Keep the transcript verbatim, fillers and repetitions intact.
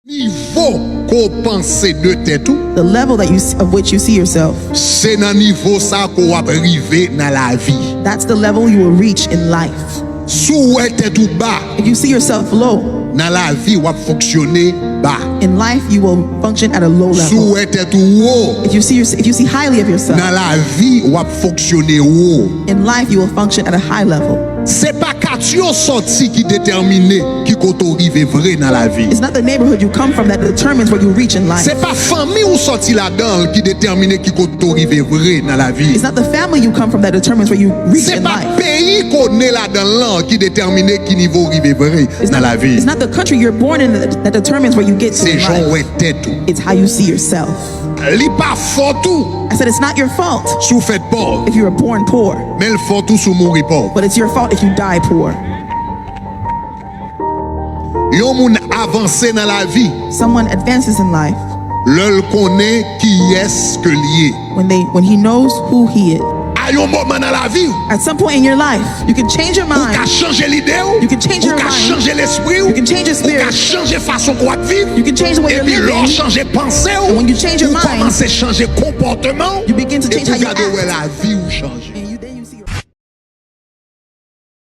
Nivo ke w panse de tèt ou, the level that you s- of which you see yourself, se nan nivo sa ke w ap rive nan lavi. That's the level you will reach in life. Si w wè tèt ou ba, If you see yourself low, nan lavi w ap fonksyone ba. In life you will function at a low Si level. w wè tèt ou wo, If you see your, if you see highly of yourself, nan lavi w ap fonksyone wo. In life you will function at a high level. Se pa katye w sòti ki detèmine ki kote w rive vre nan lavi. It's not the neighborhood you come from that determines where you reach in life. Se pa fanmi w sòti ladan l ki detèmine ki kote w rive vre nan lavi. It's not the family you come from that determines where you reach Se in pa life. Peyi ke w ne ladan l lan ki detèmine ki nivo w rive vre It's nan not, lavi. It's not the country you're born in that, that determines where you get to Se in jan w life. Wè tèt ou. It's how you see yourself. Li pa fòt ou. I said it's not your fault Si w fèt pòv, if you were born poor, men l fòt ou si w mouri pòv. But it's your fault if you die poor. Yon moun avanse nan lavi Someone advances in life lè l konnen kiyès ke l ye. when they when he knows who he is. A yon moman nan lavi w, At some point in your life, you can change your ou ka mind. Chanje lide w, You can change ou your ka mind. Chanje lespri w, You can change your ou ka Spirit. Chanje fason ke w ap viv. You can change the way you're Epi lè w living. Chanje panse w, And when you change your ou mind, Kòmanse chanje konpòtman w. You begin to change how Epi you w gade w wè act. Lavi w chanje.